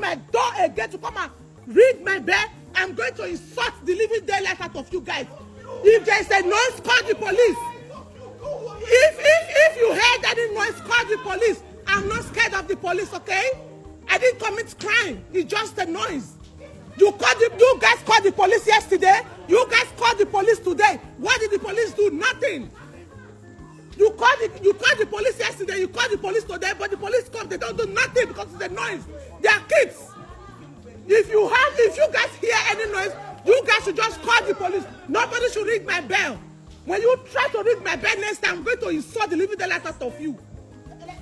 my door again to come and ring my bell, I'm going to insult the living daylight out of you guys. If there is a noise, call the police. If you heard any noise, call the police. I'm not scared of the police, okay? I didn't commit crime. It's just a noise. You guys called the police yesterday. You guys called the police today. What did the police do? Nothing. You called the police yesterday. You called the police today, but the police come. They don't do nothing because it's a noise. They are kids. If you guys hear any noise, you guys should just call the police. Nobody should ring my bell. When you try to ring my bell next time, I'm going to insult the living daylight out of you.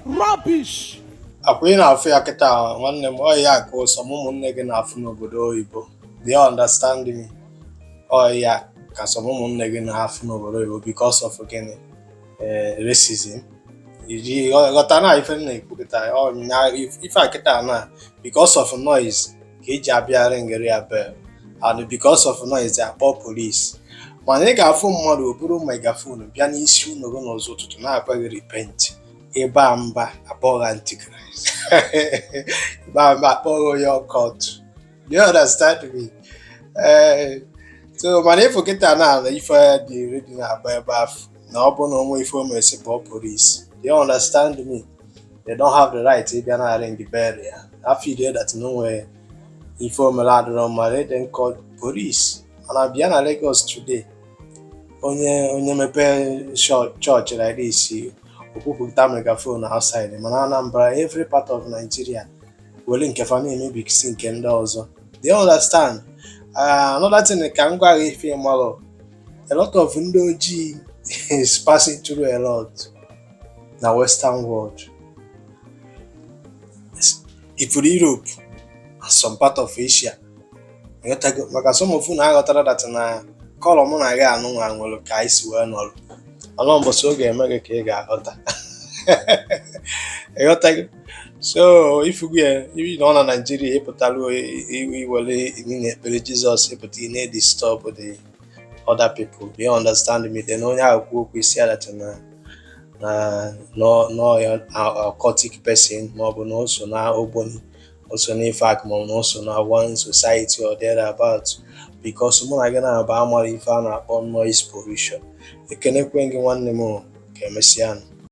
Rubbish. Akwa ị na-afụ ya kịta, nwanne m, ọ ya ka ụsọ m ụmụnne gị na-afụ n'obodo oyibo. Do you understand me? Ọ ya ka some ụmụnne gị na-afụ n'obodo oyibo because of gịnị? Ee, racism. Iji ghọta na ife m na-ekwu kịta, ọ nya ife a kịta na because of noise ka eji abịa ringere ya bell, and because of noise akpọ police. Mana ị ga-afụ mmadụ o buru megaphone bịa n'isi ụlọ gị n'ụzọ ụtụtụ na-akwa gị repent, ịba mba, akpọghị antichrist, ịba mba, akpọghị onye occult. Do you understand me? Ee, so mana ịfụ kịta na ife dị ready na-agba ebe afụ na ọ bụ na onwe ife o mere sị kpọọ police. Do you understand me? They don't have the right ịbịa na ring the bell ya afọ ide that na onwe ife o mere adịrọ mma. Let them call police. Mana bịa na Lagos today, onye mepee church like this, okwupụta megaphone outside. Mana Anambra, every part of Nigeria were nke fa na-emebisi nke ndị ọzọ. Do you understand? Another thing ka m gwa gị, ife malụ, a lot of ndị ojii is passing through a lot na Western world. Ifuru Europe and some part of Asia. Ịghọtago? Maka some of unu aghọtara that na colour mụ na gị anụnwa nwere ka anyị si wee nọrọ ọnụ mbọsị oge eme gị ka ị ga-aghọta. Ịghọtago? So ifugu ya ị nọ na Naijiria, ịpụtara iwere na ekpere Jizọs, ịpụta ị na-edisturb the other people. Do you understand me? Then onye ahụ kwuo okwu isi that na no ya occultic person, maọbụ na o so na ogboni, o so n'ife akụ, maọbụ na o so na one society or thereabout, because mụ na gị na-aba amara ife a na-akpọ noise pollution. Ekenekwe gị, nwanne m, ka emesịa.